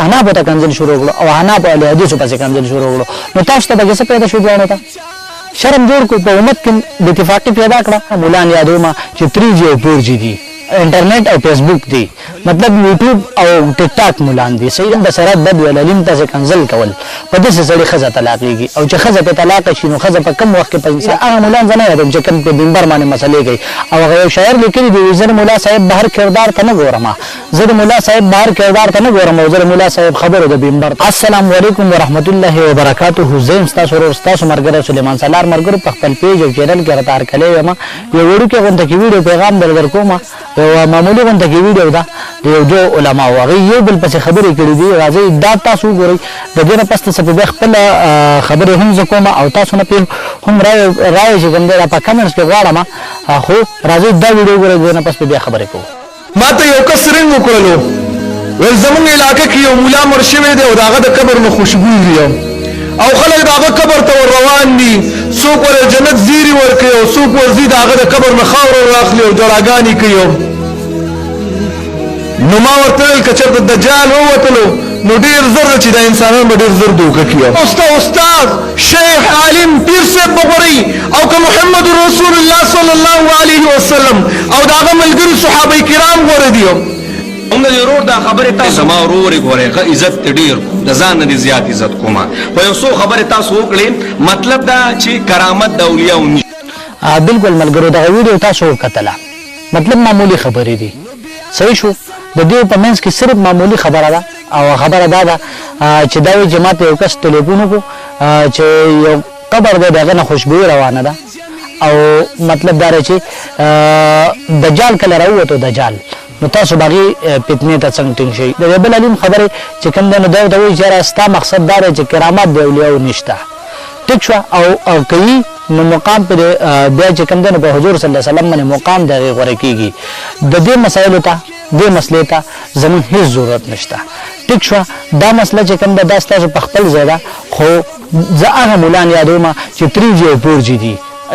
احنافو ته کنځل شروع کړو او احنافو اهل حدیثو پسې کنځل شروع کړو، نو تاسو ته پکې څه پیدا شو؟ دواړو ته شرم جوړ کړو، په امت کې بې اتفاقي پیدا کړه. مولان یادومه چې 3G او 4G دي، انټرنیټ او فیسبوک دي، مطلب یوټیوب او ټیک ټاک مولان دي. صحیح ده، بصرات بد ویل، علیم ته کنځل کول، په داسې سړي ښځه طلاقېږي، او چې ښځه پرې طلاقه شي نو ښځه په کم وخت کې په انسان. هغه مولان زه نه یادوم چې کوم په منبر باندې مسلې کوي، او هغه یو شاعر لیکلي دي، زه د ملا صاحب بهر کردار ته نه ګورم، زه د ملا صاحب بهر کردار ته نه ګورم، او زه د ملا صاحب خبرو د منبر. السلام علیکم ورحمت الله وبرکاته. زه یم ستاسو ورور، ستاسو ملګری سلیمان سالار. ملګرو، په خپل پیج او چینل کې راته هرکلی یم. یو وړوکی غونډه کې ویډیو پیغام در درکوم، یو معمولي غونډه کې ویډیو ده د یو دوو علماو، هغوی یو بل پسې خبرې کړې دي. راځئ دا تاسو وګورئ، د دې نه پس ته څه په بیا خپله خبرې هم زه کوم او تاسو نه پې هم رایه چې کوم دی دا په کمنټس کې غواړم، خو راځئ دا ویډیو وګورئ، د دې نه پس پې بیا خبرې کوو. ما ته یو کس رنګ وکړلو، ویل زمونږ علاقه کې یو ملا مړ شوی دی او د هغه د قبر نه خوشبوی وي او خلک د هغه قبر ته ور روان دي، څوک ور جنت زیری ورکوي او څوک ورځي د هغه د قبر نه خاوره راخلي او جړاګانې کوي. نو ما ورته ویل که چېرته دجال ووتلو نو ډېر زر ده چې دا انسانان به ډېر زر دوکه کړي. استاد، شیخ، عالم، پیر صاحب به غورئ او که محمد رسول الله صلی الله علیه وسلم او د هغه ملګري صحابه کرام غوره دي؟ موږ د ورور دا خبرې تاسو زما ورور ګورې ښه عزت ته ډېر کوم، د ځان نه دې زیات عزت کوم، خو یو څو خبرې تاسو وکړې، مطلب دا چې کرامت د اولیاو نشته. بالکل ملګرو، دغه ویډیو تاسو وکتله، مطلب معمولي خبرې دي. صحیح شو، د دې په منځ کې صرف معمولي خبره ده، او خبره دا ده چې دا وایي چې ما ته یو کس ټلیفون وکړو چې یو قبر دی د هغه نه خوشبویي روانه ده، او مطلب دا دی چې دجال کله راووتو دجال، نو تاسو به هغې فتنې ته څنګه ټینګ شئ. د بل علیم خبرې چې کوم دی نو دا ورته وایي چې یاره ستا مقصد دا دی چې کرامات د اولیاو نشته، ټیک شوه، او که نو مقام په بیا چې کوم دی نو په حضور صلی الله علیه وسلم باندې مقام د هغې غوره کېږي. د دې مسایلو ته، دې مسلې ته زموږ هیڅ ضرورت نشته، ټیک شوه. دا مسله چې کوم ده دا ستاسو په خپل ځای ده، خو زه هغه مولان یادوم چې 3G او 4G دي،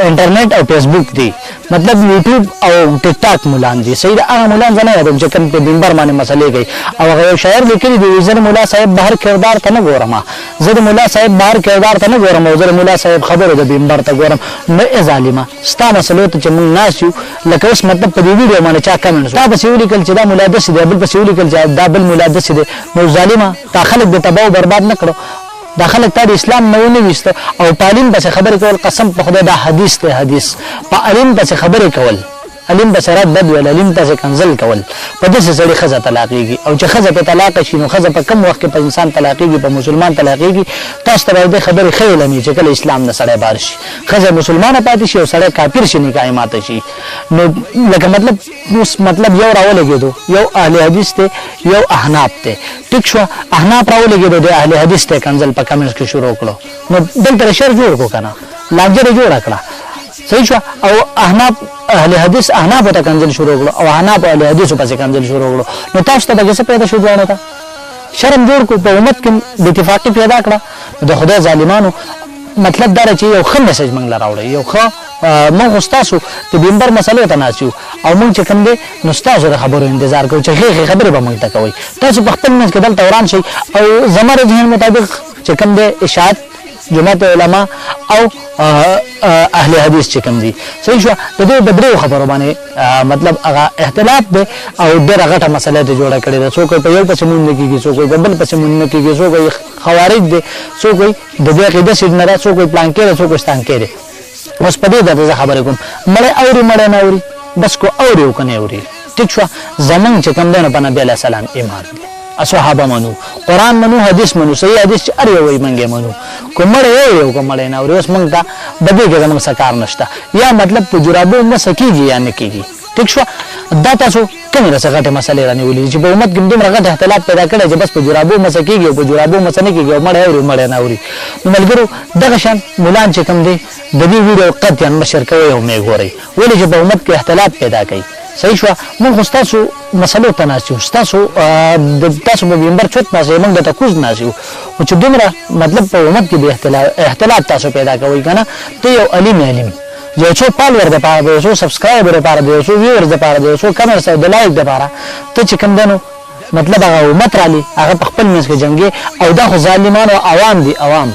انټرنیټ او فیسبوک دي، مطلب یوټیوب او ټیک ټاک مولان دي. صحیح ده، هغه مولان زه نه یادوم چې کوم په منبر باندې مسلې کوي، او هغه یو شاعر لیکلي دي، زه د ملا صاحب بهر کردار ته نه ګورم، زه د ملا صاحب بهر کردار ته نه ګورم، او زه د ملا صاحب خبرو د منبر ته ګورم. نو ای ظالمه، ستا مسلو ته چې موږ ناست یو، لکه اوس مطلب په دې ویډیو باندې چا کمنټس تا پسې ولیکل چې دا ملا داسې دی، بل پسې ولیکل چې دا بل ملا داسې دی، نو ظالمه تا خلک د تباه او برباد نه کړو، دا خلک تا د اسلام نه ونه ویسته. او په علیم پسې خبرې کول، قسم په خدای دا حدیث دی، حدیث په علیم پسې خبرې کول، علیم پسې رد بد ویل، علیم پسې کنځل کول، په داسې سړي ښځه طلاقېږي، او چې ښځه پرې طلاقه شي نو ښځه په کم وخت کې په انسان طلاقېږي، په مسلمان طلاقېږي. تاسو ته به د دې خبرې ښه علم وي چې کله اسلام نه سړی بار شي، ښځه مسلمانه پاتې شي او سړی کافر شي، نکاح یې ماته شي. نو لکه مطلب اوس مطلب یو راولګېدو، یو اهل حدیث دی، یو احناف دی، ټیک شوه. احناف راولګېدو، د اهل حدیث ته کنځل په کمنټس کې شروع کړو، نو دلته شر جوړ کړو که نه، لانجه دې جوړه کړه، صحیح شوه. او احناف اهل حدیث احنافو ته کنځل شروع کړو او احناف اهل حدیثو پسې کنځل شروع کړو، نو تاسو ته پکې څه پیدا شو؟ دواړو ته شرم جوړ کړو، په امت کې بې اتفاقي پیدا کړه. د خدای ظالمانو، مطلب دا دی چې یو ښه میسج موږ له راوړئ، یو ښه. موږ خو ستاسو د منبر مسلو ته ناست یو، او موږ چې کوم دی نو ستاسو د خبرو انتظار کوو چې ښې ښې خبرې به موږ ته کوئ. تاسو په خپل منځ کې دلته وران شئ، او زما د ذهن مطابق چې کوم دی اشاعت جماعت علما او اهل حدیث چې کوم دي، صحیح شوه، د دې په دریو خبرو باندې مطلب هغه اختلاف دی، او ډېره غټه مسله ته جوړه کړې ده. څوک په یو پسې مونږ نه کېږي، څوک په بل پسې مونږ نه کېږي، څوک خوارج دی، څوک د دې عقیده سیټ نه ده، څوک پلانکې دی، څوک ستانکې دی. اوس په دې درته زه خبرې کوم، مړی اوري مړی نه اوري، بس کو اوري او که نه اوري، ټیک شوه. زمونږ چې کوم دی نو په نبي علیه السلام ایمان دی، صحابه منو، قرآن منو، حدیث منو، صحیح حدیث چې هر یو وایي موږ یې منو، که مړی اوري او که مړی نه اوري، اوس موږ ته په دې کې زموږ څه کار نشته. یا مطلب په جرابو مسه کېږي یا نه کېږي، ټیک شوه. دا تاسو کومې داسې غټې مسلې رانیولې دي چې په امت کې دومره غټ اختلاف پیدا کړی چې بس په جرابو مسه کېږي او په جرابو مسه نه کېږي، او مړی اوري او مړی نه اوري؟ نو ملګرو، دغه شان مولان چې کوم دی د دې ویډیو قطعا مه شیر کوئ او مه یې ګورئ، ولې چې په امت کې اختلاف پیدا کوي. صحیح شوه، موږ خو ستاسو مسلو ته ناست یو، ستاسو د تاسو په منبر چوت ناست یو، موږ درته کوز ناست یو، خو چې دومره مطلب په امت کې به اختلاف تاسو پیدا کوئ که نه. ته یو علیم علیم یو څو فالور دپاره، د یو څو سبسکرایبر دپاره، د یو څو ویورز دپاره، د یو څو کمنټس او د لایک دپاره ته چې کوم دی نو مطلب هغه امت رالی، هغه په خپل منځ کې جنګي، او دا خو ظالمان او عوام دي، عوام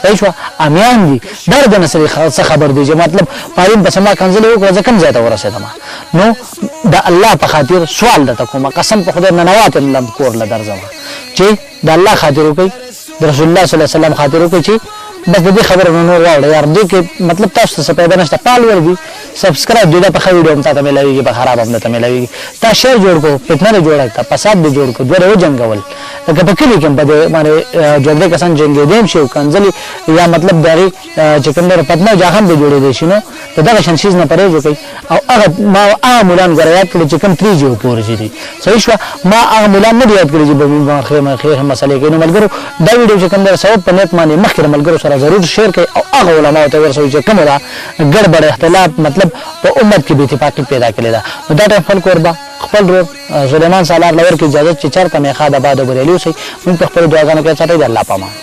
صحیح شو، امیان دي، دا د نسل څه خبر دي چې مطلب پارین په سما کنځلې وکړه، زه کوم ځای ته ورسېدم. نو د الله په خاطر سوال درته کوم، قسم په خدای ننواتم لم کور له درځم چې د الله خاطر وکړئ، د رسول الله صلی الله علیه وسلم خاطر وکړئ، چې بس د دې خبرو نه نور واوړه یار. دې کې مطلب تاسو ته څه پیدا نشته، فالوور دي، سبسکرایب دي، دا په ښه ویډیو هم تاته میلاویږي، په خراب هم درته میلاویږي. تا شعر جوړ کړو، فتنه دې جوړه کړه، فساد دې جوړ کړو، دوه دې وجنګول، لکه په کلي کې هم په دې باندې ژوندی کسان جنګېدی هم شي او کنځلې یا مطلب د هغې چې کوم دی فتنه او جاخم به جوړېدی شي. نو د دغه شان شیز نه پرهېز وکړئ. او هغه ما هغه مولان ګوره یاد کړي چې کوم 3 جي او 4 جي دي، صحیح شوه، ما هغه مولان نه دي یاد کړي چې به مخې مسلې کوي. نو ملګرو دا ویډیو چې کوم دی ثواب په نیت باندې مخکې د ملګرو سره ضرور شیر کړئ او هغه علماو ته ورسوئ چې کومه دا ګړبړ اختلاف مطلب په امت کې بې اتفاقي پیدا کړې ده. نو دا ټایم خپل کوربه خپل ورور سلیمان سالار له ورکړي اجازت چې چېرته مې ښاد اباد او بریالي اوسئ. موږ په خپلو دعاګانو کې ساتئ. د الله په امان.